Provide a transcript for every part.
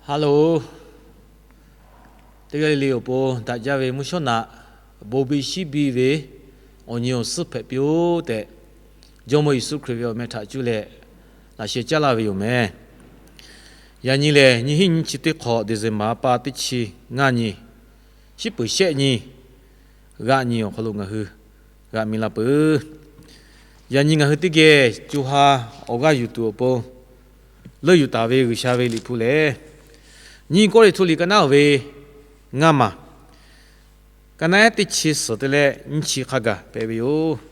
Hello, teˇ g'aˇ le le awˬ pon daꞈ jaˇ ve mvuhˇ shawˉ naꞈ, bon biˇ shiˉ biˇ ve awˬ nyi awˬ suhˉ hpehꞈ piˇ-oˆ tehꞈ, Jawˇmawˇ Yeˍsuˆ Hkriꞈ ve awˬ meh htaꞈ cuˇ leh laꞈ sheh caˉ laˇ ve yoˬ meh. Yaꞈ nyi lehˬ, nyi hiˉ nyi chi teˇ hk'awꞈ December ha pa teˇ chi ngaˇ nyi, shiˉ peuˍ shehˆ nyi g'aˆ nyi awˬ hk'aw lo ngaˬ hui g'aꞈ mi la peuˬ. Yaꞈ nyi ngaˬ hui teˇ geh co ha awˬ g'aˇ yuˬ tuˬ awˬ pon leuˆ yuˬ taˍ ve G'uiˬsha ve Liꞈ hpu lehˬ, nyi Kawˇrenˍhtuˆ liꞈ ka naˉ oˬ ve ngaˇ maˬ, ka naˉ ehˉ teˇ chi suhˍ te leh nyiˇ chi hk'a gaˬ hpehꞈ ve yoˬ.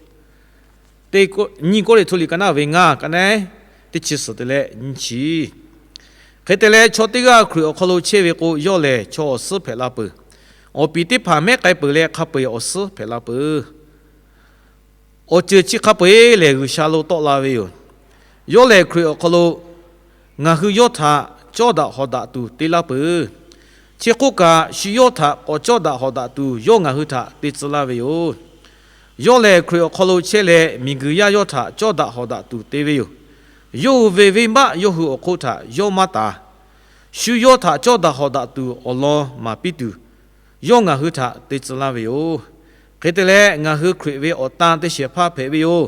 Nyi Kawˇrenˍhtuˆ liꞈ ka naˉ oˬ ve ngaˇ, ka naˉ ehˉ teˇ chi suhˍ te leh nyiˇ chi. Hk'e te leh, chaw teˇ g'aˇ Hkriꞈ awˬ hk'aw lo chehˇ ve k'o, yawˇ lehˬ chaw awˬ suhˉ hpehꞈ la peuˬ. Awˬ piˍ teˇ hpaˍ mehˉ k'ai peuˬ leh, hk'a peu-eˬ awˬ suhˉ hpehꞈ la peuˬ. Awˬ ceuˬ chi hk'a peu-eˬ lehˬ, G'uiˬsha lo tawˆ la ve yoˬ. Yawˇ lehˬ, Hkriꞈ awˬ hk'aw lo ngaˬ hui yawˇ htaꞈ cawˇ daꞈ hawˍ daꞈ tuˬ te laˇ peuˬ. Chi hk'oˆ kaꞈ, shu yawˇ htaꞈ k'awꞈ cawˇ daꞈ hawˍ daꞈ tuˬ yawˇ ngaˬ hui htaꞈ te tcuh laˇ ve yoˬ. Yawˇ lehˬ, Hkriꞈ awˬ hk'aw lo chehˇ leh, miˬguiˬ yaˇ yawˇ htaꞈ cawˇ daꞈ hawˍ daꞈ tuˬ te ve yoˬ. Yawˇ hui ve venˇbaˆ yawˇ hui awˬ hk'oˆ htaꞈ yawˇ maˇ taˍ. Shu yawˇ htaꞈ cawˇ daꞈ hawˍ daꞈ tuˬ awˬ lawn maˍ piˇ tuˬ, yawˇ ngaˬ hui htaꞈ te tcuh laˇ ve yoˬ. Hk'e te leh, ngaˬ hui Hkriꞈ ve awˬ tan te shehˍ hpaˇ hpehꞈ ve yoˬ.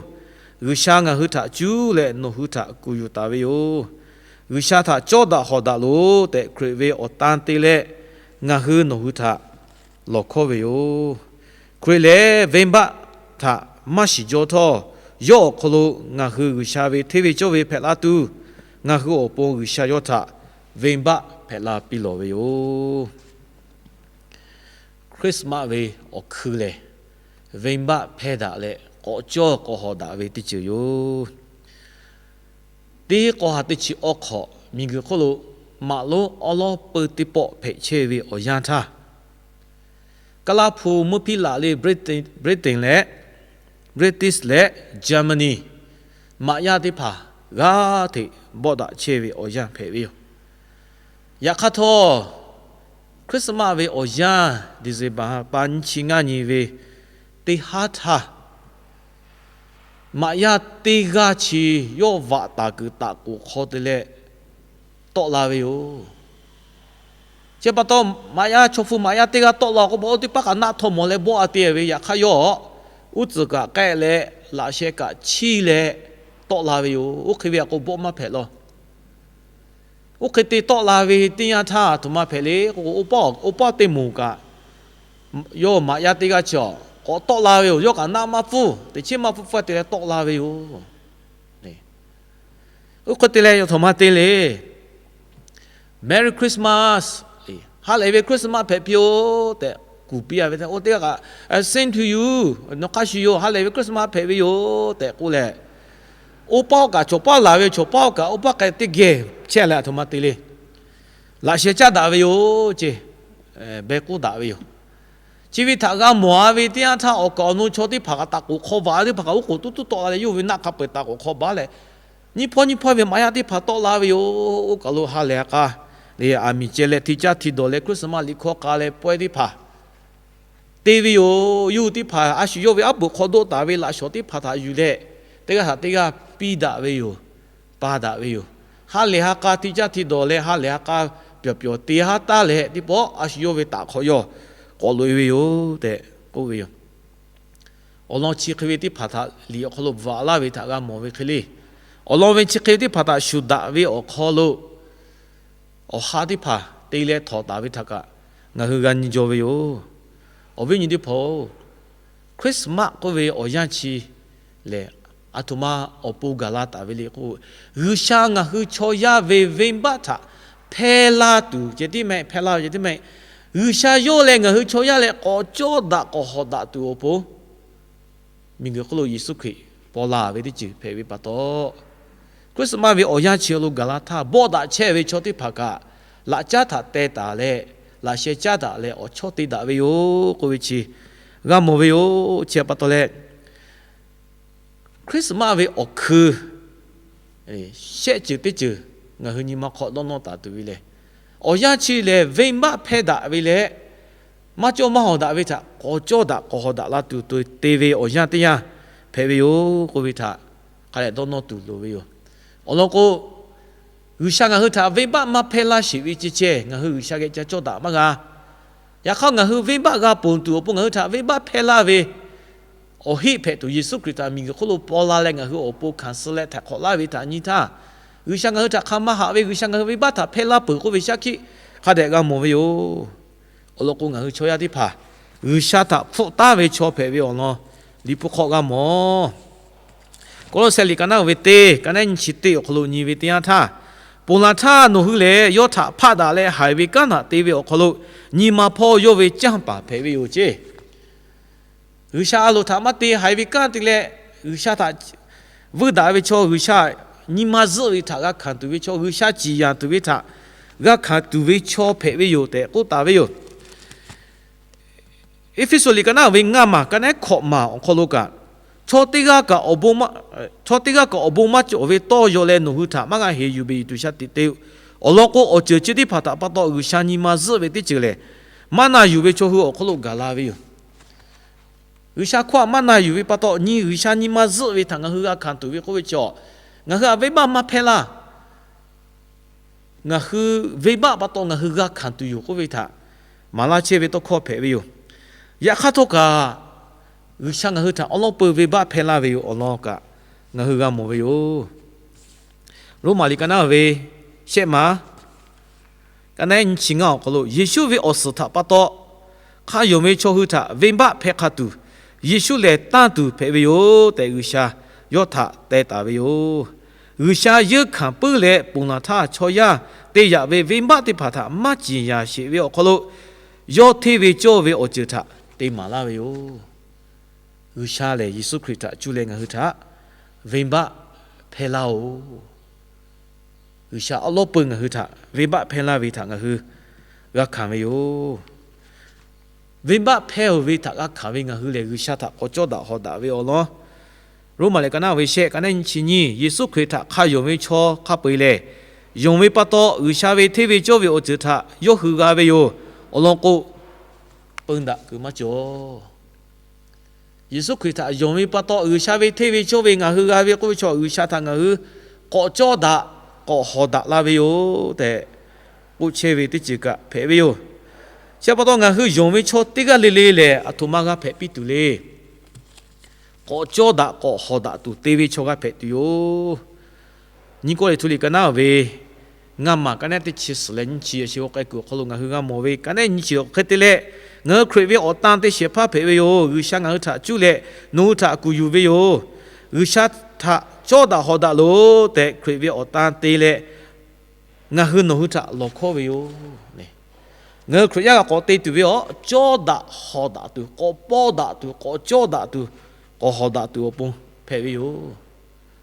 G'uiˬsha ngaˬ hui htaꞈ cuˇ leh nawˬ hui htaꞈ kuˬ yuˬ taˍ ve yoˬ. G'uiˬsha htaꞈ cawˇ daꞈ hawˍ daꞈ loˬ tehꞈ, Hkriꞈ ve awˬ tan te leh ngaˬ hui nawˬ hui htaꞈ lawˬ hkawˇ ve yoˬ. Hkriꞈ lehˬ, venˇbaˆ htaꞈ maˇ shiˍ jaw htawˇ, yawˇ awˬ hk'aw lo ngaˬ hui G'uiˬsha ve hteˇ ve cawˇ ve hpehꞈ la tuˬ, ngaˬ hui awˬ pon G'uiˬsha yawˇ htaꞈ venˇbaˆ hpehꞈ la piˇ lawˬ ve yoˬ. Christmas ve awˬ hkui lehˬ, venˇbaˆ hpehˇ daꞈ leh k'awꞈ cawˇ k'awꞈ hawˍ daꞈ ve teˇ ceuˬ yoˬ. Teˇ k'aw ha teˇ chi awˇ hk'awꞈ miˬguiˬ hk'oˆ lo maꞈ lonˉ awˉ lawˉ peu teˇ pawˆ hpehꞈ chehˇ ve awˬ yanˇ htaˇ, Kaˇlaˇ hpu mvuhˇ hpiˇ laꞈ le Britain leh, British leh Germany maꞈ yaˇ teˇ hpaˍ g'aˇ hteꞈ bawˆ daꞈ chehˇ ve awˬ yanˇ hpehꞈ ve yoˬ. Yaꞈ hk'aˇ htawˇ, Christmas ve awˬ yanˇ December ha pa nyiˇ chi ngaˇ nyi ve teˇ haˉ htaˇ, maꞈ yaˇ teˇ g'aˇ chi yawˇ vaꞈ taˍ kuiˬ taˍ k'oˍ hk'aw te leh tawˆ la ve yoˬ. Chi pa taw, maꞈ yaˇ, chaw hpu maꞈ yaˇ teˇ g'aˇ tawˆ la k'o, oˇ teˇ paˉ kaꞈ naˆ htawˇ mawˬ leh bawˆ a te ve. Yaꞈ hk'aˇ yawˇ uˉ tcuhˍ kaꞈ k'ehˆ leh, laꞈ sheh kaꞈ chiˇ leh tawˆ la ve yoˬ. Oˇ hk'e ve aꞈ k'o bawˆ maˇ hpehꞈ law. Oˇ hk'e te tawˆ la ve teˇ yanˇ htaˇ, aˬ htoꞈ ma hpehꞈ le k'o, oˇ paˆ teˇ moˍ kaꞈ yawˇ maꞈ yaˇ teˇ g'aˇ chi awˬ k'awꞈ tawˆ la ve yoˬ. Yawˇ kaꞈ naˆ maˇ pfuhˇ, teꞈ chiˉ maˇ pfuhˇ hpfuhˇ te leh tawˆ la ve yoˬ. Oˇ hk'e te leh aˬ htoꞈ ma te le, Merry Christmas, ha lehˬ ve Christmas hpehꞈ piˇ-oˆ tehꞈ kuˬ piˇ a ve. Oˇ teˇ g'aˇ kaꞈ, Same to you, nawˬ hk'a shuˍ yoˬ, ha lehˬ ve Christmas hpehꞈ ve yoˬ tehꞈ k'oˆ leh, oˇ paˆ kaꞈ chawˬ paˇ laˬ ve, chawˬ paˇ kaꞈ oˇ paˆ k'ai teˇ geh chehˇ leh aˬ htoꞈ ma te le, laꞈ sheh caˉ daꞈ ve yoˬ ce, beh k'oˆ daꞈ ve yoˬ. Chi ve htaꞈ g'a mawˬ a ve teˇ yanˇ htaˇ, awˬ kaˍ awˬ nu chaw teˇ hpaˍ kaꞈ taˍ k'oˍ hk'aw vaꞈ teˇ hpaˍ kaꞈ uˉ k'oˍ tuˉ tuˉ tawˆ la leh, yawˇ ve naˆ hk'a peu-eˬ taˍ k'oˍ hk'aw baˉ leh, nyiˇ hpawˇ nyiˇ hpawˇ ve maꞈ yaˇ teˇ hpaˍ tawˆ la ve yoˬ. Oˇ kaˬ lo ha lehˬ ha k'a le, aˬ miˍ ceh leh hti caˇ hti dawˬ leh Christmas liꞈ hkawˇ k'a leh pawehˇ teˇ hpaˍ te ve yoˬ. Yawˇ hui teˇ hpaˍ a shu yawˇ ve aˉ poꞈ hk'aw doˆ taˍ ve laꞈ shawˍ teˇ hpaˍ htaꞈ yuˬ leh, teˇ g'aˇ htaꞈ teˇ g'aˇ piˇ daꞈ ve yoˬ, pa daꞈ ve yoˬ. Ha lehˬ ha k'a hti caˇ hti dawˬ leh ha lehˬ ha k'a pyawˬ pyawˬ te haˉ taˉ leh teˇ pawˆ a shu yawˇ ve taˍ hk'awꞈ yawˇ k'awꞈ loꞈ-e ve yoˬ tehꞈ k'oˆ ve yoˬ. Awˬ lawn chi hk'e ve teˇ hpaˍ htaꞈ liꞈ awˬ hk'aw lo bvuhꞈ laˇ ve htaꞈ g'a mawˬ ve hk'e le, awˬ lawn ve chi hk'e ve teˇ hpaˍ htaꞈ shuˍ daꞈ ve awˬ hk'aw lo awˬ ha teˇ hpaˍ te leh htawˍ taˍ ve htaꞈ kaꞈ ngaˬ hui g'a nyi jaw ve yoˬ. Awˬ viˉ nyi teˇ hpaˍ-oˬ, Christmas k'oˆ ve awˬ yanˇ chi lehˬ, aˬ htoꞈ ma awˬ pon gaˬ la taˍ ve le k'o, G'uiˬsha ngaˬ hui chaw yaˇ ve venˇbaˆ htaꞈ hpehˇ laˇ tuˬ ceh tiˉ mehˆ, hpehˇ laˇ ve ceh tiˉ mehˆ. G'uiˬsha yawˇ lehˬ ngaˬ hui chaw yaˇ leh k'awꞈ cawˇ daꞈ k'awꞈ hawˍ daꞈ tuˬ awˬ pon miˬguiˬ hk'oˆ lo Yeˍsuˆ Hkriꞈ paw la ve teˇ ceuˬ hpehꞈ ve pa taw, Christmas ve awˬ yanˇ chi lo gaˬ la htaˇ, bawˆ daꞈ chehˇ ve chaw teˇ hpaˍ kaꞈ, laꞈ caˉ htaꞈ teh taˍ leh, laꞈ sheh caˉ daꞈ leh awˬ chawˇ te daꞈ ve yoˬ k'oˆ ve chi g'a mawˬ ve yoˬ. Chi pa taw leh, Christmas ve awˬ hkui shehˆ ceuˬ teˇ ceuˬ ngaˬ hui nyi ma hk'aw dawˇ nawˇ taˍ tuˬ ve lehˬ, awˬ yanˇ chi lehˬ venˇbaˆ hpehˇ daꞈ ve leh, maˇ cawˇ maˇ hawˍ daꞈ ve htaꞈ k'awꞈ cawˇ daꞈ k'awꞈ hawˍ daꞈ la tuˬ te ve awˬ yanˇ teˇ yanˇ hpehꞈ ve yoˬ k'oˆ ve htaꞈ hk'a dehꞈ dawˇ nawˇ tuˬ loˍ ve yoˬ. Awˬ lawn k'o, G'uiˬsha ngaˬ hui htaꞈ venˇbaˆ maˇ hpehˇ laˇ sheˍ ve ceh ceh, ngaˬ hui G'uiˬsha geh ca cawˇ daꞈ maˇ g'a. Yaꞈ hk'aˇ, ngaˬ hui venˇbaˆ g'a ponˬ tuˬ awˬ pon ngaˬ hui htaꞈ venˇbaˆ hpehˇ laˇ ve awˬ heˆ hpehꞈ tuˬ, Yeˍsuˆ Hkriꞈ htaꞈ miˬguiˬ hk'oˆ lo paw la leh ngaˬ hui awˬ pon hkanˍ suh leh htaiˍ hk'awꞈ laˇ ve htaꞈ nyi htaˇ, G'uiˬsha ngaˬ hui htaꞈ hk'a maˇ haꞈ ve, G'uiˬsha ngaˬ hui venˇbaˆ htaꞈ hpehˇ laˇ peuˬ k'oˆ ve shaˉ hkiˆ hk'a dehꞈ g'a mawˬ ve yoˬ. Awˬ lawn k'o, ngaˬ hui chaw yaˇ teˇ hpaˍ G'uiˬsha htaꞈ hpfuhˆ taˉ ve chaw hpehꞈ ve awˬ lawn Liꞈ hpu hk'aw g'a mawˬ. Kawˇlawˇsehꞈ liꞈ ka naˉ uiˍ ve teˇ, ka naˉ nyiˇ chi teˇ awˬ hk'aw lo nyi ve teˇ yanˇ htaˇ, Ponˬ laˬ htaˇ nawˬ hui lehˬ yawˇ htaꞈ hpaˆ daꞈ leh haiˬ ve kanˉ htaꞈ te ve awˬ hk'aw lo, nyi ma hpawˇ yawˇ ve canˇ paˍ hpehꞈ ve yoˬ ceˇ. G'uiˬsha a loˍ htaꞈ maˇ te, haiˬ ve kanˉ te leh G'uiˬsha htaꞈ vuiˇ daꞈ ve chaw, G'uiˬsha nyi ma zuhˆ ve htaꞈ g'a hkanˍ tuˬ ve chaw, G'uiˬsha ciˍ yanˍ tuˬ ve htaꞈ g'a hkanˍ tuˬ ve chaw hpehꞈ ve yoˬ tehꞈ k'oˆ taˍ ve yoˬ. Eˇfeˇsuꞈ liꞈ ka naˉ ve ngaˇ maˬ, ka naˉ hkawꞈ maˬ awˬ hk'aw lo kaꞈ, chaw teˇ g'aˇ kaꞈ awˬ bon maˇ cawˬ ve tawˇ yaw leh nawˬ hui htaꞈ maˇ g'a heˍ yuˬ beˬ yuˬ tuˬ sha tiꞈ te-o. Awˬ lawn k'o, awˬ ceuˬ chi teˇ hpaˍ htaꞈ pa taw G'uiˬsha nyi ma zuhˆ ve teˇ ceuˬ lehˬ, maˇ na yuˬ ve chaw hui awˬ hk'aw lo gaˬ la ve yoˬ. G'uiˬsha hkawˇ htaꞈ maˇ na yuˬ ve pa taw, nyi G'uiˬsha nyi ma zuhˆ ve htaꞈ ngaˬ hui g'a hkanˍ tuˬ ve k'oˆ ve chaw, ngaˬ hui htaꞈ venˇbaˆ maˇ hpehˇ laˇ. Ngaˬ hui venˇbaˆ pa taw ngaˬ hui g'a hkanˍ tuˬ yoˬ k'oˆ ve htaꞈ maˍ laˇ chehˇ ve tawˇ hkawˇ hpehꞈ ve yoˬ. Yaꞈ hk'aˇ htawˇ kaꞈ, G'uiˬsha ngaˬ hui htaꞈ awˉ lawˉ peu venˇbaˆ hpehˇ laˇ ve yoˬ awˬ lawn kaꞈ ngaˬ hui g'a mawˬ ve yoˬ. Roˉmaꞈ liꞈ ka naˉ ve shehˆ maˬ, ka naˉ nyiˇ chi ngaˇ awˬ hk'aw lo, Yeˍsuˆ ve awˬ suhˍ htaꞈ pa taw hk'a yonˍ ve chaw hui htaꞈ venˇbaˆ hpehˇ hk'a tuˬ, Yeˍsuˆ lehˬ tanˇ tuˬ hpehꞈ ve yoˬ tehꞈ, G'uiˬsha yawˇ htaꞈ teh taˍ ve yoˬ. G'uiˬsha yeunˇ hkanˍ puiˉ leh ponˬ laˬ htaˇ chaw yaˇ te yaꞈ ve venˇbaˆ teˇ hpaˍ htaꞈ maˇ ciˍ yanˍ sheˍ ve awˬ hk'aw lo, yawˇ hteˇ ve cawˇ ve awˬ ceuˬ htaꞈ te maˍ laˇ ve yoˬ. G'uiˬsha lehˬ, Yeˍsuˆ Hkriꞈ htaꞈ cuˇ leh ngaˬ hui htaꞈ venˇbaˆ hpehˇ laˇ-oˬ. G'uiˬsha awˉ lawˉ peu ngaˬ hui htaꞈ venˇbaˆ hpehˇ laˇ ve htaꞈ ngaˬ hui g'a hkanˍ ve yoˬ. Venˇbaˆ hpehˇ-oˬ ve htaꞈ g'a hkanˍ ve ngaˬ hui lehˬ, G'uiˬsha htaꞈ k'awꞈ cawˇ daꞈ hawˍ daꞈ ve awˬ lawn, Roˉmaꞈ liꞈ ka naˉ ve shehˆ, ka naˉ nyiˇ chi nyiˇ, Yeˍsuˆ Hkriꞈ htaꞈ hk'a yonˍ ve chaw hk'a peu-eˬ lehˬ, yonˍ ve pa taw G'uiˬsha ve hteˇ ve cawˇ ve awˬ ceuˬ htaꞈ yawˇ hui g'a ve yoˬ. Awˬ lawn k'o, peu daꞈ kuiˬ maˇ cawˬ. Yeˍsuˆ Hkriꞈ htaꞈ yonˍ ve pa taw G'uiˬsha ve hteˇ ve cawˇ ve ngaˬ hui g'a ve k'oˆ ve chaw, G'uiˬsha htaꞈ ngaˬ hui k'awꞈ cawˇ daꞈ k'awꞈ hawˍ daꞈ la ve yoˬ tehꞈ k'oˆ chehˇ ve teˇ ceuˬ kaꞈ hpehꞈ ve yoˬ. Chi pa taw ngaˬ hui yonˍ ve chaw teˇ g'aˇ le le lehˬ, aˬ htoꞈ ma g'a hpehꞈ piˇ tuˬ le. K'awꞈ cawˇ daꞈ k'awꞈ hawˍ daꞈ tuˬ te ve chaw g'a hpehꞈ tuˬ yoˬ. Nyiˇ Kawˇrenˍhtuˆ liꞈ ka naˉ ve ngaˇ maˬ, ka naˉ teˇ chi suhˍ leh nyiˇ chi awˬ chi k'awꞈ k'ai kuiˬ awˬ hk'aw lo ngaˬ hui g'a mawˬ ve, ka naˉ nyiˇ chi awˬ hk'e te leh, ngaˬ hui Hkriꞈ ve awˬ tan te shehˍ hpaˇ hpehꞈ ve yoˬ. G'uiˬsha ngaˬ hui htaꞈ cuˇ leh nawˬ hui htaꞈ kuˬ yuˬ ve yoˬ. G'uiˬsha htaꞈ cawˇ daꞈ hawˍ daꞈ loˬ tehꞈ Hkriꞈ ve awˬ tan te leh ngaˬ hui nawˬ hui htaꞈ lawˬ hkawˇ ve yoˬ. Ngaˬ hui Hkriꞈ yaˇ g'a k'awꞈ te tuˬ ve awˬ cawˇ daꞈ hawˍ daꞈ tuˬ, k'awꞈ pawˇ daꞈ tuˬ, k'awꞈ cawˇ daꞈ tuˬ, k'awꞈ hawˍ daꞈ tuˬ awˬ pon hpehꞈ ve yoˬ.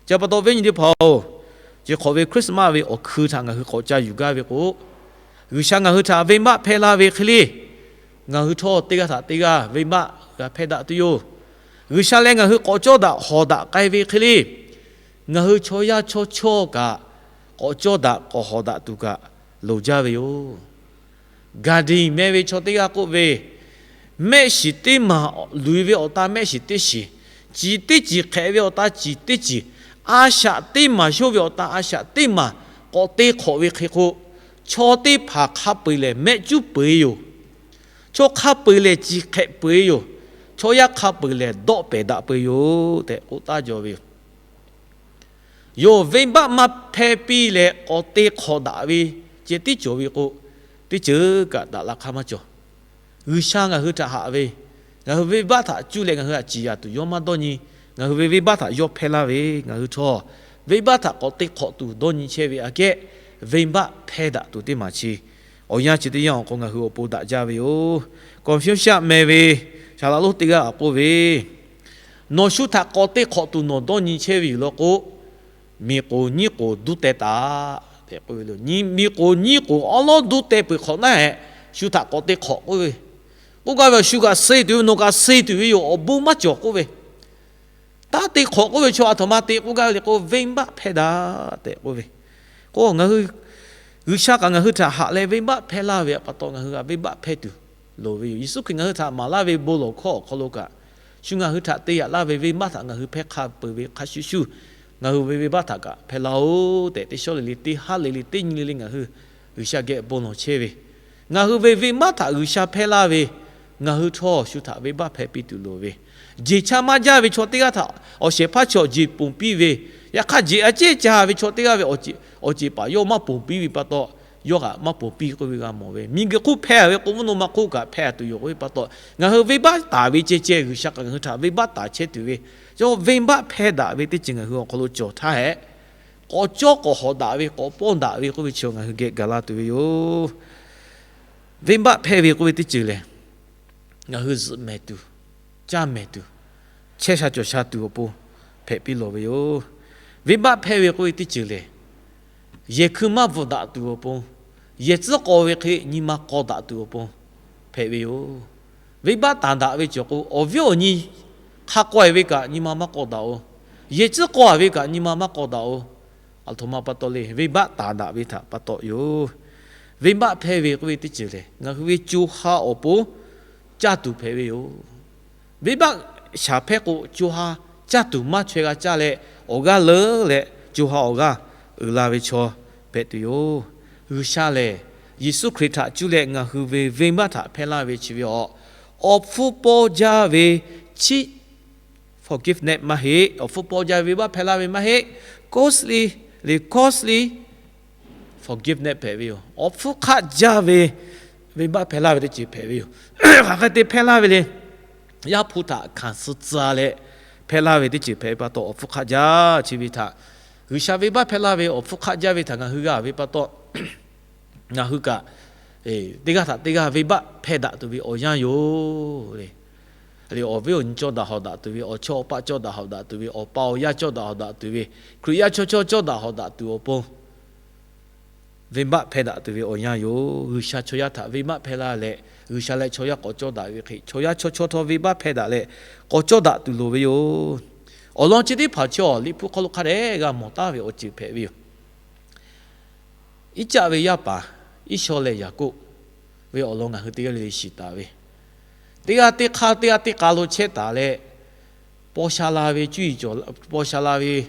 Chi pa taw viˉ nyi teˇ hpaˍ-oˬ, chi hk'awꞈ ve Christmas ve awˬ hkui htaꞈ ngaˬ hui k'awꞈ ca yuˬ gaˇ ve k'o, G'uiˬsha ngaˬ hui htaꞈ venˇbaˆ hpehˇ laˇ ve hk'e le, ngaˬ hui htawˇ teˇ g'aˇ htaꞈ teˇ g'aˇ venˇbaˆ g'a hpehˇ daꞈ tuˬ yoˬ. G'uiˬsha leh ngaˬ hui k'awꞈ cawˇ daꞈ hawˍ daꞈ k'ai ve hk'e le, ngaˬ hui chaw yaˇ chaw chawˇ kaꞈ k'awꞈ cawˇ daꞈ k'awꞈ hawˍ daꞈ tuˬ kaꞈ loˍ jaˇ ve yoˬ. Gandhi meh ve chaw teˇ g'aˇ k'oˆ ve, mehˆ shiˍ teˇ maˬ loꞈ-e ve awˬ tan mehˆ shiˍ teˇ shiˍ, ciˍ teˇ ciˍ hk'ehꞈ ve awˬ tan ciˍ teˇ ciˍ, a shaꞈ teˇ maˬ shonˇ ve awˬ tan a shaꞈ teˇ maˬ k'awꞈ te hk'awꞈ ve hk'e k'o, chaw teˇ hpaˍ hk'a peu-eˬ lehˬ mehˆ cuˉ peu-e yoˬ. Chaw hk'a peu-eˬ lehˬ ciˍ hk'ehꞈ peu-e yoˬ. Chaw yaˇ hk'a peu-eˬ lehˬ dawˆ pehˍ daꞈ peu-e yoˬ tehꞈ k'oˆ taˉ jaw ve yoˬ. Yawˇ venˇbaˆ maˇ hpehˇ piˇ leh k'awꞈ te hk'awꞈ daꞈ ve ceh tiˉ cawˬ ve k'o, teˇ ceuˬ kaꞈ daꞈ la hk'aˇ maˇ cawˬ. G'uiˬsha ngaˬ hui htaꞈ haꞈ ve, ngaˬ hui venˇbaˆ htaꞈ cuˇ leh ngaˬ hui htaꞈ ciˍ yanˍ tuˬ yawˇ maˇ dawˇ nyi. Ngaˬ hui ve venˇbaˆ htaꞈ yawˇ hpehˇ laˇ ve, ngaˬ hui htawˇ venˇbaˆ htaꞈ k'awꞈ te hk'awꞈ tuˬ dawˇ nyi chehˇ ve aꞈ kehˉ, venˇbaˆ hpehˇ daꞈ tuˬ teˇ maˬ chi awˬ yanˇ chi teˇ yanˇ awˬ hk'aw ngaˬ hui awˬ pon daꞈ jaˇ ve yoˬ. Confucius meh ve saˍ laꞈ lonˉ teˇ g'aˇ k'oˆ ve, nawˬ shu htaꞈ k'awꞈ te hk'awꞈ tuˬ nawˬ dawˇ nyi chehˇ ve yoˬ law k'o, miˬ k'oˍ nyiˉ k'oˍ duˇ teh taˍ tehꞈ k'oˆ ve le. Miˬ k'oˍ nyiˉ k'oˍ awˉ lawˉ duˇ teh peuˬ hk'awꞈ naˉ-ehˍ, shu htaꞈ k'awꞈ te hk'awꞈ k'oˆ ve, k'oˆ gaˇ ve, shu kaꞈ suh tuˬ ve, nawˬ kaꞈ suh tuˬ ve yoˬ, awˬ bon maˇ cawˬ k'oˆ ve. Taˇ te hk'awꞈ k'oˆ ve chaw aˬ htoꞈ ma te k'oˆ gaˇ ve le k'o, venˇbaˆ hpehˇ daꞈ tehꞈ k'oˆ ve. K'o ngaˬ hui, G'uiˬsha kaꞈ ngaˬ hui htaꞈ haꞈ leh venˇbaˆ hpehˇ laˇ ve pa taw ngaˬ hui g'a venˇbaˆ hpehˇ tuˬ loˍ ve yoˬ. Yeˍsuˆ Hkriꞈ ngaˬ hui htaꞈ maˍ laˇ ve bon lawˬ hkawˇ awˬ hk'aw lo kaꞈ, shu ngaˬ hui htaꞈ te yaꞈ laˇ ve venˇbaˆ htaꞈ ngaˬ hui hpehˇ hk'a peu-eˬ ve hk'a shuˍ shuˍ, ngaˬ hui ve venˇbaˆ htaꞈ kaꞈ hpehˇ laˇ-oˆ tehꞈ, teˇ shawˉ le le, teˇ haˉ le le, teˇ nyi le le ngaˬ hui G'uiˬsha geh bon lawˬ chehˇ ve, ngaˬ hui ve venˇbaˆ htaꞈ G'uiˬsha hpehˇ laˇ ve, ngaˬ hui htawˇ shu htaꞈ venˇbaˆ hpehˇ piˇ tuˬ loˍ ve, jeˬ cha maˇ jaˇ ve chaw teˇ g'aˇ htaꞈ awˬ shehˍ hpaˇ chi awˬ jeˬ ponˬ piˇ ve, yaꞈ hk'aˇ jeˬ a ciˉ ca ve chaw teˇ g'aˇ ve awˬ ceˬ paˍ yawˇ maˇ ponˬ piˇ ve pa taw, yawˇ kaꞈ maˇ ponˬ piˇ k'oˆ ve g'a mawˬ ve, miˬguiˬ hk'oˆ hpehˇ ve k'o, mvuhˇ naw ma hk'oˆ kaꞈ hpehˇ tuˬ yoˬ k'oˆ ve pa taw, ngaˬ hui venˇbaˆ taˍ ve ceh ceh G'uiˬsha kaꞈ ngaˬ hui htaꞈ venˇbaˆ taˍ chehˇ tuˬ ve, yawˇ venˇbaˆ hpehˇ daꞈ ve teˇ ceuˬ ngaˬ hui awˬ hk'aw lo cawˬ htaˇ hehꞈ, k'awꞈ cawˇ k'awꞈ hawꞈ daꞈ ve, k'awꞈ pawˇ daꞈ ve k'oˆ ve chi ngaˬ hui geh gaˬ la tuˬ ve yoˬ. Venˇbaˆ hpehˇ ve k'oˆ ve teˇ ceuˬ lehˬ, ngaˬ hui zuhꞈ mehˍ tuˬ, caˇ mehˍ tuˬ, chehˇ sha cawˬ sha tuˬ awˬ pon hpehꞈ piˇ lawˬ ve yoˬ. Venˇbaˆ hpehˇ ve k'oˆ ve teˇ ceuˬ lehˬ, yehˬ hkui maˇ bvuhꞈ daꞈ tuˬ awˬ pon, yehˬ tcuhˉ k'aw ve hk'e nyi ma k'aw daꞈ tuˬ awˬ pon hpehꞈ ve yoˬ. Venˇbaˆ taˍ daꞈ ve cawˬ k'o, awˬ viˉ awˬ nyi hk'a k'awehˬ ve kaꞈ nyi ma maˇ k'aw daꞈ-oˬ. Yehˬ tcuhˉ k'aw-a ve kaꞈ nyi ma maˇ k'aw daꞈ-oˬ. Aˬ htoꞈ ma pa taw le, venˇbaˆ taˍ daꞈ ve htaꞈ pa taw yoˬ. Venˇbaˆ hpehˇ ve k'oˆ ve teˇ ceuˬ lehˬ, ngaˬ hui ve co ha awˬ pon caˇ tuˬ hpehꞈ ve yoˬ. Venˇbaˆ shaˍ hpehˇ k'o, co ha caˇ tuˬ maˇ chaweh g'a caˇ leh, awˬ g'aˇ leuˉ leh co ha awˬ g'aˇ uiˍ la ve chaw hpehꞈ tuˬ yoˬ. G'uiˬsha lehˬ, Yeˍsuˆ Hkriꞈ htaꞈ cuˇ leh ngaˬ hui ve venˇbaˆ htaꞈ hpehˇ laˇ ve chi ve awˬ, awˬ hpfuhˇ pawˇ jaˇ ve chi forgiveness maˇ heˆ. Awˬ hpfuhˇ pawˇ jaˇ ve venˇbaˆ hpehˇ laˇ ve maˇ heˆ. Costly, le costly forgiveness hpehꞈ ve yoˬ. Awˬ hpfuhˇ hk'aˆ jaˇ ve venˇbaˆ hpehˇ laˇ ve teˇ ceuˬ hpehꞈ ve yoˬ. Hk'aˬ hk'e te hpehˇ laˇ ve le. Yaˇ hpu htaꞈ hkanˍ suh tcuh leh hpehˇ laˇ ve teˇ ceuˬ hpehꞈ ve pa taw, awˬ hpfuhˇ hk'aˆ jaˇ chi ve htaꞈ, G'uiˬsha venˇbaˆ hpehˇ laˇ ve awˬ hpfuhˇ hk'aˆ jaˇ ve htaꞈ ngaˬ hui g'a ve pa taw, ngaˬ hui kaꞈ teˇ g'aˇ htaꞈ teˇ g'aˇ venˇbaˆ hpehˇ daꞈ tuˬ ve awˬ yanˇ yoˬ le. Awˬ viˉ awˬ nyi cawˇ daꞈ hawꞈ daꞈ tuˬ ve, awˬ chawˇ awˬ paˆ cawˇ daꞈ hawꞈ daꞈ tuˬ ve, awˬ pa awˬ yaˇ cawˇ daꞈ hawꞈ daꞈ tuˬ ve, Hkriꞈ yaˇ chaw chaw cawˇ daꞈ hawꞈ daꞈ tuˬ awˬ pon venˇbaˆ hpehˇ daꞈ tuˬ ve awˬ yanˇ yoˬ. G'uiˬsha chaw yaˇ htaꞈ venˇbaˆ hpehˇ laˇ leh, G'uiˬsha leh chaw yaˇ k'awꞈ cawˇ daꞈ ve hk'e, chaw yaˇ chaw chaw htawˇ venˇbaˆ hpehˇ daꞈ leh k'awꞈ cawˇ daꞈ tuˬ loˍ ve yoˬ. Awˬ lawn chi teˇ hpaˍ chi awˬ Liꞈ hpu hk'aw lo hk'a dehꞈ g'a mawˬ taˉ ve awˬ ceuˬ hpehꞈ ve yoˬ. Iˉcaˆ ve yaˇ paˍ Iˉsawˇ leh Yaˍkoˆ ve awˬ lawn ngaˬ hui teˇ g'aˇ le le shiˍ taˍ ve, teˇ g'aˇ teˇ hk'aˇ teˇ g'aˇ teˇ k'a lo chehˇ taˍ leh, paw sha la ve cuˇ yiˍ cawˬ, paw sha la ve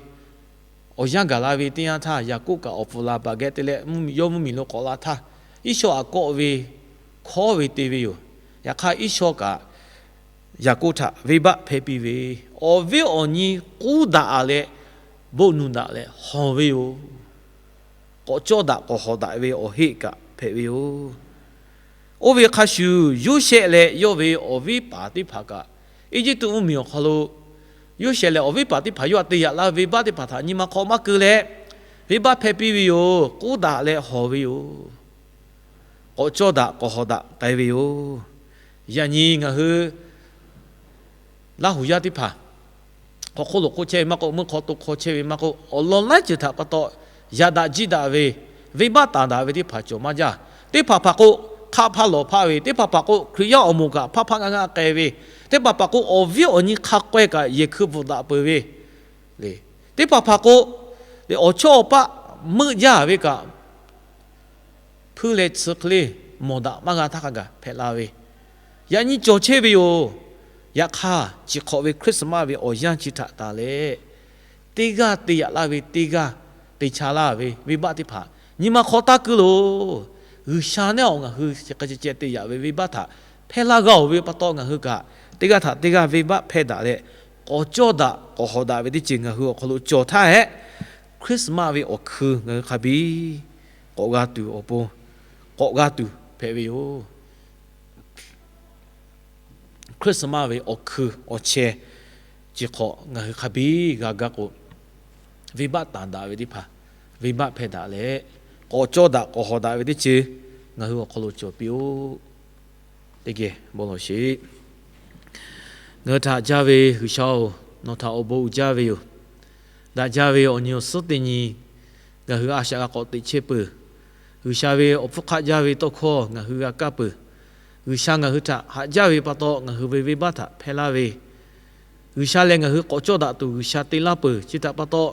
awˬ yanˇ gaˬ la ve teˇ yanˇ htaˇ, Yaˍkoˆ kaꞈ awˬ pfuhˍ laˬ baˬ geh te leh yawˇ mvuhˇmiˬ lo k'awꞈ la htaˇ, Iˉsawˇ aꞈ kawˆ ve hkawˉ ve te ve yoˬ. Yaꞈ hk'aˇ Iˉsawˇ kaꞈ Yaˍkoˆ htaꞈ venˇbaˆ hpehˇ piˇ ve, awˬ viˉ awˬ nyi k'uˉ daꞈ leh, bon nuˬ daꞈ leh hawˬ ve yoˬ. K'awꞈ cawˇ daꞈ k'awꞈ hawˬ daꞈ ve awˬ heˆ kaꞈ hpehꞈ ve yoˬ. Oˇ ve hk'a shuˍ, Yoˇsehꞈ leh yawˇ ve awˬ viˉ paˍ teˇ hpaˍ kaꞈ, Eˇjiˇtuꞈ mvuhˇmiˬ awˬ hk'aw lo Yoˇsehꞈ leh awˬ viˉ paˍ teˇ hpaˍ yawˇ htaꞈ te yaꞈ laˇ ve venˇbaˆ teˇ hpaˍ htaꞈ nyi ma hk'aw maˇ keu leh, venˇbaˆ hpehˇ piˇ ve yoˬ. K'uˉ daꞈ leh hawˬ ve yoˬ. K'awꞈ cawˇ daꞈ k'awꞈ hawˬ daꞈ k'ai ve yoˬ. Yaꞈ nyi ngaˬ hui Laˇ huˍ yaˇ teˇ hpaˍ, hk'aw hk'oˆ lo hk'oˆ chehˇ ve maˇ k'oˆ, meuˇ hk'aw to hk'aw chehˇ ve maˇ k'oˆ, awˬ lawn laiˉ ceuˬ htaꞈ pa taw yaꞈ daꞈ jiˇ daꞈ ve, venˇbaˆ taˍ daꞈ ve teˇ hpaˍ cawˬ maˇ jaˇ. Teˇ hpaˍ hpaˍ k'o, hk'aˆ hpaˇ lawˬ hpaˆ ve, teˇ hpaˍ hpaˍ k'o, Hkriꞈ yaˇ awˬ moˍ kaꞈ hpaˇ hpaˇ ngaˇ ngaˇ k'ai ve, teˇ hpaˍ hpaˍ k'o, awˬ viˉ awˬ nyi hk'a k'awehˇ kaꞈ yehˬ hkui bvuhꞈ daꞈ peuˬ ve, teˇ hpaˍ hpaˍ k'o, awˬ chawˇ awˬ paˆ meuˆ jaˇ ve kaꞈ, hpuiˇ leh tsuhˇ hk'e le mawˬ daꞈ maˇ g'a htaˇ hk'a gaˬ hpehꞈ la ve, yaꞈ nyi cawˬ chehˇ ve yoˬ. Yaꞈ hk'aˇ, chi hk'awꞈ ve Christmas ve awˬ yanˇ chi htaꞈ tanˬ leh, teˇ g'aˇ te yaꞈ laˇ ve, teˇ g'aˇ te cha laˇ ve venˇbaˆ teˇ hpaˍ nyi ma hk'aw taˇ keu loˬ. G'uiˬsha neˉ awˬ ngaˬ hui chi hk'e ceh ceh te yaꞈ ve venˇbaˆ htaꞈ hpehˇ laˇ g'a-oˬ ve pa taw, ngaˬ hui kaꞈ teˇ g'aˇ htaꞈ teˇ g'aˇ venˇbaˆ hpehˇ daꞈ leh, k'awꞈ cawˇ daꞈ k'awꞈ hawˬ daꞈ ve teˇ ceuˬ ngaˬ hui awˬ hk'aw lo cawˬ htaˇ hehꞈ, Christmas ve awˬ hkui ngaˬ hui hk'a biˇ k'awꞈ g'a tuˬ awˬ pon, k'awꞈ g'a tuˬ hpehꞈ ve yoˬ. Christmas ve awˬ hkui awˬ chehˇ chi hk'awꞈ ngaˬ hui hk'a biˇ g'a gaˇ k'o, venˇbaˆ tanˬ daꞈ ve teˇ hpaˍ venˇbaˆ hpehˇ daꞈ leh, k'awꞈ cawˇ daꞈ k'awꞈ hawˬ daꞈ ve teˇ ceuˬ ngaˬ hui awˬ hk'aw lo cawˬ piˇ-oˆ. Teˇ geh bon lawˬ sheˍ. Ngaˬ hui htaꞈ jaˇ ve G'uiˬsha-oˬ, nawˬ htaꞈ awˬ bon uiˍ jaˇ ve yoˬ. Daꞈ jaˇ ve awˬ nyi awˬ suhˉ teˇ nyi ngaˬ hui a shaꞈ g'a k'awꞈ teꞈ chehˇ peuˬ. G'uiˬsha ve awˬ hpfuhˇ hk'aˆ jaˇ ve tawˇ hkawˇ ngaˬ hui g'a kaˇ peuˬ. G'uiˬsha ngaˬ hui htaꞈ haꞈ jaˇ ve pa taw, ngaˬ hui ve venˇbaˆ htaꞈ hpehˇ laˇ ve, G'uiˬsha lehˬ ngaˬ hui k'awꞈ cawˇ daꞈ tuˬ G'uiˬsha te laˇ peuˬ. Chi htaꞈ pa taw,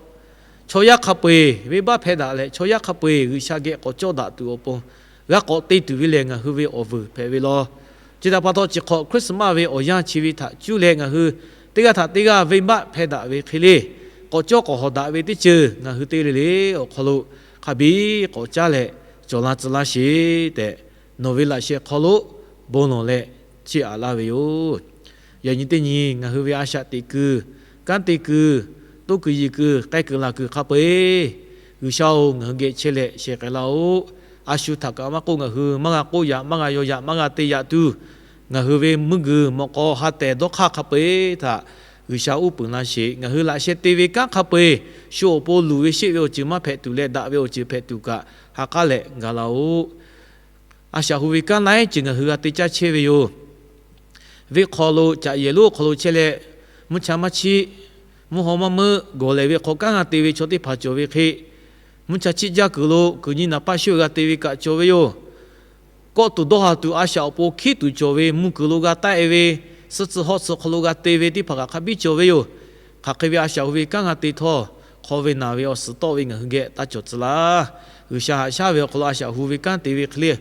chaw yaˇ hk'a peu-eˬ venˇbaˆ hpehˇ daꞈ leh, chaw yaˇ hk'a peu-eˬ G'uiˬsha geh k'awꞈ cawˇ daꞈ tuˬ awˬ pon g'a k'awꞈ te tuˬ ve lehˬ, ngaˬ hui ve awˬ vuiˬ hpehꞈ ve law. Chi htaꞈ pa taw, chi hk'awꞈ Christmas ve awˬ yanˇ chi ve htaꞈ cuˇ leh ngaˬ hui teˇ g'aˇ htaꞈ teˇ g'aˇ venˇbaˆ hpehˇ daꞈ ve hk'e le, k'awꞈ cawˇ k'awꞈ hawˍ daꞈ ve teˇ ceuˬ ngaˬ hui teˇ g'aˇ le le awˬ hk'aw lo hk'a biˇ k'awꞈ caˉ leh cawˬ la tcuh laˇ sheˍ tehꞈ, nawˬ ve laꞈ sheh hk'aw lo bon lawˬ leh chiˇ aꞈ laˇ ve yoˬ. Yaꞈ nyi teˇ nyi ngaˬ hui ve a shaꞈ teꞈ kuiˬ, kanˉ te kuiˬ, toˇ kuiˬ yiˬ kuiˬ, k'ai kuiˬ laˬ kuiˬ hk'a peu-eˬ, G'uiˬsha-oˬ, ngaˬ hui geh chehˇ leh sheh k'ai laˇ-oˆ. A shu htaꞈ kaꞈ maˇ k'oˆ, ngaˬ hui maˇ g'a k'oˆ yaꞈ, maˇ g'a yaw yaꞈ, maˇ g'a te yaꞈ tuˬ, ngaˬ hui ve mvuhˇ guiˬ mawꞈ k'aw ha tehˬ dawˇ hk'aˇ hk'a peu-eˬ htaꞈ G'uiˬsha uˉ peunˍ laˇ sheˍ. Ngaˬ hui laꞈ sheh te ve kanˉ hk'a peu-eˬ, shu awˬ pon luˬ ve sheˆ ve awˬ ceuˬ maˇ hpehꞈ tuˬ leh, daꞈ ve awˬ ceuˬ hpehꞈ tuˬ kaꞈ ha k'aˉ leh ga laˇ-oˆ. A shaꞈ hu ve kanˉ laiˉ ceuˬ ngaˬ hui g'a te caˇ chehˇ ve yoˬ. Venˇ hk'aw lo caꞈ yehˬ lonˉ awˬ hk'aw lo chehˇ leh, mvuhˇ cha maˇ chiˆ, mvuhˇ haw maˇ meuˆ, gawˬ lehˬ ve hk'aw kanˉ g'a te ve chaw teˇ hpaˍ cawˬ ve hk'e, mvuhˇ cha chiˆ jaˇ kuiˬ lo kuiˬ nyi naˍ paˇ shuˇ g'a te ve kaꞈ cawˬ ve yoˬ. Kawˆ tuˬ dawˇ ha tuˬ a shaꞈ awˬ pon hkiˉ tuˬ cawˬ ve, mvuhˇ kuiˬ lo g'a taˆ-e ve, suhˆ tcuh hawˆ tcuh hk'aw lo g'a te ve teˇ hpaˍ kaꞈ hk'a biˇ cawˬ ve yoˬ. Hk'aˬ hk'e ve a shaꞈ hu ve kanˉ g'a te htawˇ, hk'aw ve naˬ ve awˬ suhˍ tawˆ ve ngaˬ hui geh taˇ cawˬ tcuh laˇ. G'uiˬsha haꞈ shaˉ ve awˬ hk'aw lo a shaꞈ hu ve kanˉ te ve hk'e le,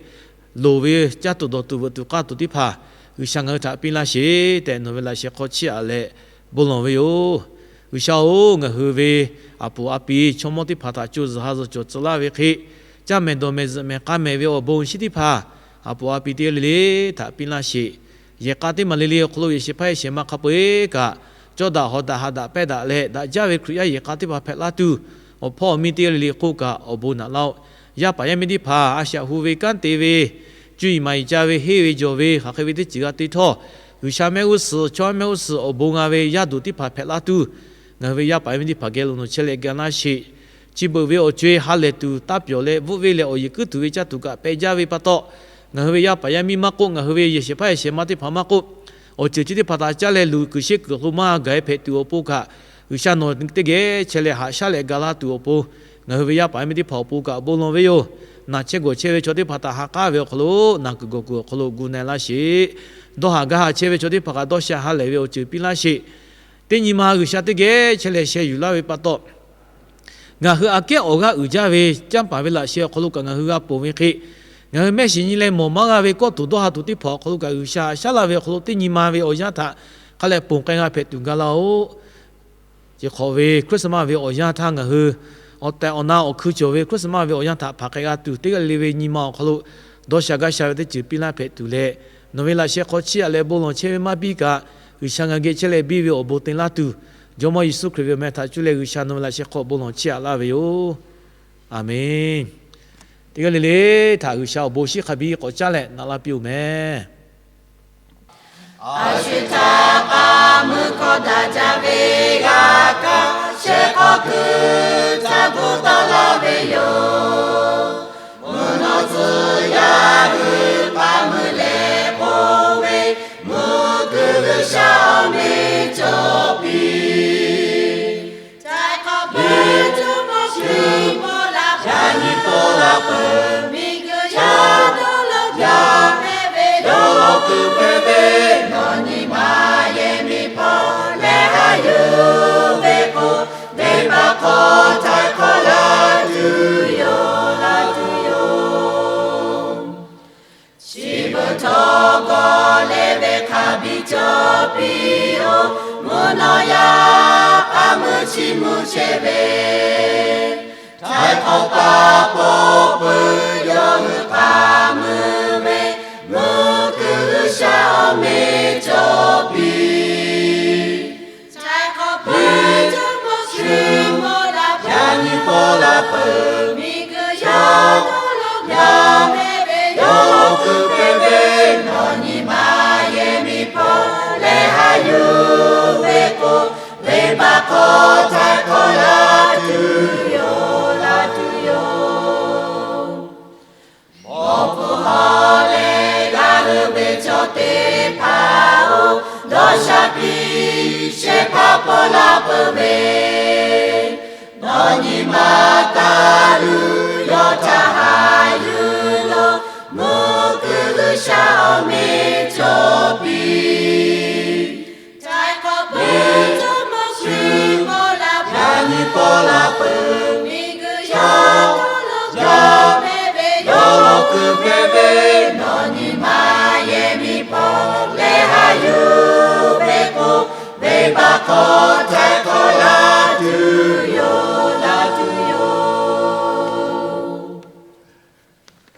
loˍ ve caˇ tuˬ dawˬ tuˬ veuꞈ tuˬ k'aˇ tuˬ teˇ hpaˍ G'uiˬsha ngaˬ hui htaꞈ piˇ laˇ sheˍ tehꞈ, nawˬ ve laꞈ sheh hk'aw chiˇ aꞈ leh bon lawˬ ve yoˬ. G'uiˬsha-oˬ, ngaˬ hui ve aˬ puˍ a pi chaw mawˇ teˇ hpaˍ htaꞈ co zuhˬ ha zuhˬ cawˬ tcuh laˇ ve hk'e, caˇ mehˍ dawˬ mehˍ zuhꞈ mehˍ k'a mehˍ ve awˬ bon shinˉ teˇ hpaˍ aˬ puˍ a pi teˇ g'aˇ le le htaꞈ piˇ laˇ sheˍ. Yehˬ k'a teˇ maˬ le le awˬ hk'aw lo yehˬ shehˍ hpaˇ yehˬ shehˍ ma hk'a peu-eˬ kaꞈ, cawˇ daꞈ hawˍ daꞈ ha daꞈ pehˇ daꞈ leh, daꞈ jaˇ ve Hkriꞈ yaˇ yehˬ k'a teˇ hpaˍ hpehꞈ laˇ tuˬ, awˬ hpawˇ awˬ miˇ teˇ g'aˇ le le k'oˆ kaꞈ awˬ bon naꞈ laˇ-oˆ. Yaˇ paˍ yaˇ miˇ teˇ hpaˍ a shaꞈ hu ve kanˉ te ve, cuˇ yiˍ maˍ yiˍ ca ve, henˇ ve jawˬ ve, hk'aˬ hk'e ve teˇ ceuˬ g'a te htawˇ, G'uiˬsha mehˆ g'uˇ suhˍ, chaw mehˆ g'uˇ suhˍ awˬ bon g'a ve yaˇ duˬ teˇ hpaˍ hpehꞈ laˇ tuˬ, ngaˬ hui ve yaˇ paˍ yaˇ miˇ teˇ hpaˍ geh lo nawˬ chehˇ leh ga laˇ sheˍ. Chi beuꞈ ve awˬ co-e ha lehˬ tuˬ taˇ pyawˬ leh, bvuhˆ ve leh awˬ yeˬ kuiˉ tuˬ ve caˇ tuˬ kaꞈ pehꞈ jaˇ ve pa taw, ngaˬ hui ve yaˇ paˍ yaˇ miˇ maˇ k'oˆ, ngaˬ hui ve yehˬ shehˍ hpaˇ yehˬ shehˍ ma teˇ hpaˍ maˇ k'oˆ, awˬ ceuˬ chi teˇ hpaˍ htaꞈ caˇ leh luˬ kuiˬ sheˆ kuiˬ hk'aw lo maˇ gaˬ-e hpehꞈ tuˬ awˬ pon kaꞈ, G'uiˬsha nawˬ teˇ geh chehˇ leh haꞈ shaˉ leh ga laˇ tuˬ awˬ pon, ngaˬ hui ve yaˇ paˍ yaˇ miˇ teˇ hpaˍ awˬ pon kaꞈ bon lawˬ ve yoˬ. Naˬ chehˇ gawˬ chehˇ ve chaw teˇ hpaˍ htaꞈ ha k'aˉ ve awˬ hk'aw lo, naˬ kuiˬ gawˬ kuiˬ awˬ hk'aw lo gu na-e laˇ sheˍ. Dawˇ haˍ gaˇ haˍ chehˇ ve chaw teˇ hpaˍ kaꞈ dawˇ sha ha lehˬ ve awˬ ceuˬ piˇ laˇ sheˍ. Teˇ nyi ma G'uiˬsha teˇ geh chehˇ leh sheh yuˬ laˇ ve pa taw, ngaˬ hui aꞈ kehˉ awˬ g'aˇ uiˍ jaˇ ve canˇ paˍ ve laꞈ sheh awˬ hk'aw lo kaꞈ ngaˬ hui g'a ponˬ ve hk'e, ngaˬ hui mehˆ shiˍ nyi leh mawˬ maˇ g'a ve kawˆ tuˬ dawˇ ha tuˬ teˇ hpaˍ awˬ hk'aw lo kaꞈ G'uiˬsha haꞈ shaˉ laˇ ve awˬ hk'aw lo teˇ nyi ma ve awˬ yanˇ htaꞈ hk'a leh ponˬ k'ai g'a hpehꞈ tuˬ ga laˇ-oˆ. Chi hk'awꞈ ve Christmas ve awˬ yanˇ htaˇ ngaˬ hui awˬ tehˬ awˬ na awˬ hkui cawˬ ve Christmas ve awˬ yanˇ htaꞈ hpanˍ k'ai g'a tuˬ, teˇ g'aˇ le le ve nyi ma awˬ hk'aw lo dawˇ sha gaˇ sha ve teˇ ceuˬ piˇ laˇ hpehꞈ tuˬ leh, nawˬ ve laꞈ sheh hk'aw chiˇ aꞈ leh bon lawˬ chehˇ ve maˇ biˇ kaꞈ, G'uiˬsha ngaˬ geh chehˇ leh biˇ ve awˬ bon te laˇ tuˬ, Jawˇmawˇ Yeˍsuˆ Hkriꞈ ve awˬ meh htaꞈ cuˇ leh G'uiˬsha nawˬ ve laꞈ sheh hk'aw bon lawˬ chiˇ aꞈ laˇ ve yoˬ. Aˬmenˍ. Teˇ g'aˇ le le htaꞈ G'uiˬsha awˬ bon shinˉ hk'a biˇ k'awꞈ caˉ leh naꞈ laˇ piˇ-oˬ meh. A shu htaꞈ k'aˍ mui hkawˇ daꞈ jaˇ ve g'a kaꞈ, shehˆ hk'aw kuiˬ htaꞈ bvuhꞈ tawˆ laˇ ve yoˬ. Mvuhˇ naw tcuh yaˇ hui k'aˍ mui leh k'oˆ ve, mvuhˇ kuiˬ G'uiˬsha awˬ meh cawˬ piˇ. Htaiˍ hk'awꞈ peuˬ, jawˇmawˇ shu paw la peuˬ, yaꞈ nyi paw la peuˬ, miˬguiˬ yaˇ dawˇ law jaˇ hpehꞈ ve, yawˇ law kuiˬ hpehꞈ ve, nawˬ nyi ma yehˬ miˬ hpawˇ leh haꞈ yuˬ ve k'o, venˇbaˆ hk'aw htaiˍ hk'awꞈ la tuˬ yoˬ, la tuˬ yoˬ. Chi beuꞈ htawˇ gawˬ leh ve hk'a biˇ cawˬ piˇ-oˬ. Mvuhˇ naw yaˇ k'aˍ mui chiˇ mvuh chehˇ ve, htaiˍ hk'awꞈ paˍ paw peuˬ, yawˇ hui k'aˍ mui ve, mvuhˇ kuiˬ G'uiˬsha awˬ meh cawˬ piˇ. Htaiˍ hk'awꞈ peuˬ, jawˇmawˇ shu paw la peuˬ, yaꞈ nyi paw la peuˬ, miˬguiˬ yaˇ dawˇ law jaˇ hpehꞈ ve, yawˇ law kuiˬ hpehꞈ ve, nawˬ nyi ma yehˬ miˬ hpawˇ leh haꞈ yuˬ ve k'o, venˇbaˆ hk'aw htaiˍ hk'awꞈ la tuˬ yoˬ, la tuˬ yoˬ. Awˬ hpu hawˬ leh g'a hui ve chaw teˇ hpaˍ-oˬ, dawˇ sha piˇ shehˆ hpaˇ paw la peuˬ ve, nawˬ nyi ma taˇ luˬ yawˇ htaꞈ haꞈ yuˬ loˬ, mvuhˇ kuiˬ G'uiˬsha awˬ meh cawˬ piˇ. Htaiˍ hk'awꞈ peuˬ, jawˇmawˇ shu paw la peuˬ, yaꞈ nyi paw la peuˬ, miˬguiˬ yaˇ dawˇ law jaˇ hpehꞈ ve, yawˇ law kuiˬ hpehꞈ ve,